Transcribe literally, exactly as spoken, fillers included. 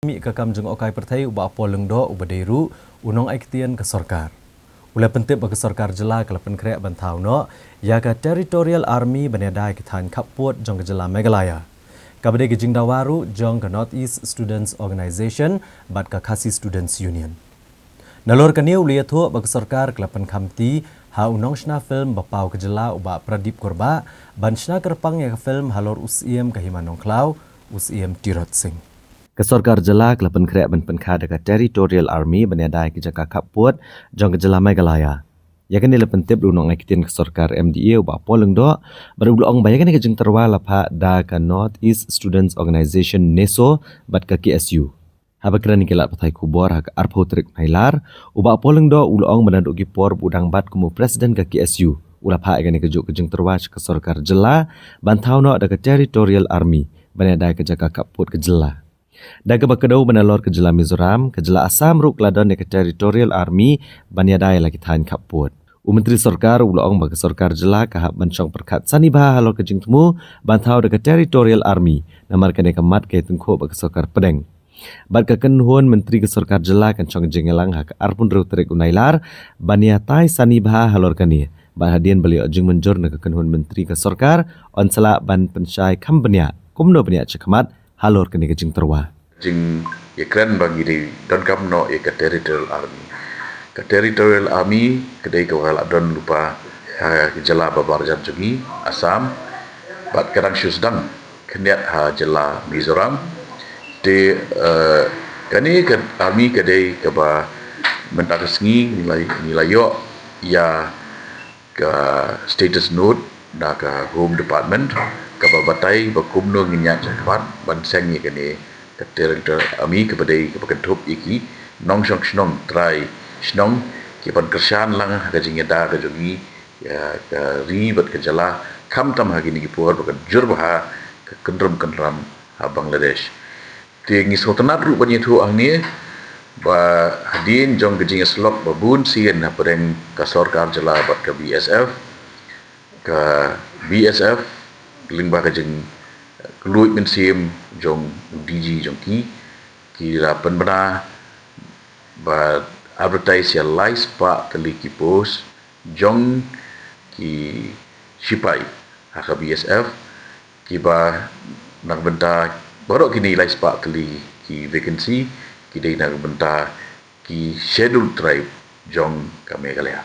mih ka kam jngohkai pyrthei u Bah Paul Lyngdoh uba dei ruh u nongai ktien ka sorkar. U la pyntip ba ka sorkar jylla ka la pynkhreh ban thaw noh ïa ka Territorial Army ban ïada ïa ki thaiñ khappud jong ka jylla Meghalaya. Kaba dei ka jingdawa ruh jong ka North East Students Organisation bad ka Khasi Students Union. Nalor kane u la ïathuh ba ka sorkar ka la pynkhamti ha u nongshna film ba paw ka jylla u Bah Pradip Kurbah ban shna kyrpang ïa ka film halor u Syiem ka Hima Nongkhlaw, u Syiem Tirot Sing. Ka sorkar jylla ka la pynkhreh ban pynkha da ka Territorial Army ban ïada ïa ki jaka khappud jong ka jylla Meghalaya. Ïa kane la pyntip da u nongai ktien ka sorkar M D A u Bah Paul Lyngdoh, bad u la ong ba ïa kane ka jingtyrwa la phah da ka North East Students Organisation, NESO, bad ka K S U. Haba kren ïa ki lad pathai khubor ha ka arphew tarik Nailar, u Bah Paul Lyngdoh u la ong ba naduh ki por ba u dang bat kum u president ka K S U, u la phah ïa kane kajuh ka jingtyrwa sha ka sorkar jylla ban thaw noh da ka Territorial Army ban ïada ïa ka jaka khappud ka jylla. Da kaba kdew ba nalor ka jylla Mizoram, ka jylla Assam ruh ka la don ïa ka Territorial Army ban ïada ïa la ki thaiñ khappud. U Myntri Sorkar u la ong ba ka sorkar jylla ka hap ban shong pyrkhat sani bha halor ka jingthmu ban thaw da ka Territorial Army, namar kane ka mat ka ïatyngkhuh bad ka sorkar pdeng. Bad ka kynhun myntri ka sorkar jylla kan shong jingïalang ha ka arphew hynriew tarik u Nailar ban ïatai sani bha halor kane. Bad hadien ba la ïoh jingmynjur na ka kynhun myntri ka sorkar, yn sa lah ban pynshai kham bniah kumno ban ïaid shakhmat halor kane ka jingtyrwa. Jingïakren ba ngi dei donkam noh ïa ka Territorial Army. Ka Territorial Army ka dei kaba la don lypa ha ka jylla ba marjan jong ngi, Assam, bad ka dang shu sdang khyndiat ha jylla Mizoram. Te, eh, kane ka army ka dei kaba mynta ka sngi ngi la, ngi la ïoh ïa ka status note na ka Home Department kaba batai ba kumno ngin ïaid shakhmat ban seng ïa kane ka Territorial Army kaba dei kaba kynthup ïa ki nongshong shnong, trai shnong, ki ban kyrshan lang ha ka jingïada ka jong ngi ïa ka ri bad ka jylla, khamtam ha kine ki por ba ka jur bha ka kynrum kynram ha Bangladesh. Te ngi sngewtynnat ruh ban ïathuh hangne ba hadien jong ka jingïasyllok ba bun sien hapdeng ka sorkar jylla bad ka B S F, ka B S F lyngba ka jingkylluid mynsiem jong D G jong ki, ki la pynbna ba advertise ïa lai spah tylli ki post jong ki shipai ha ka B S F, kiba na ka bynta baroh kine lai spah tylli ki vacancy ki dei na ka bynta ki Scheduled Tribe jong ka Meghalaya.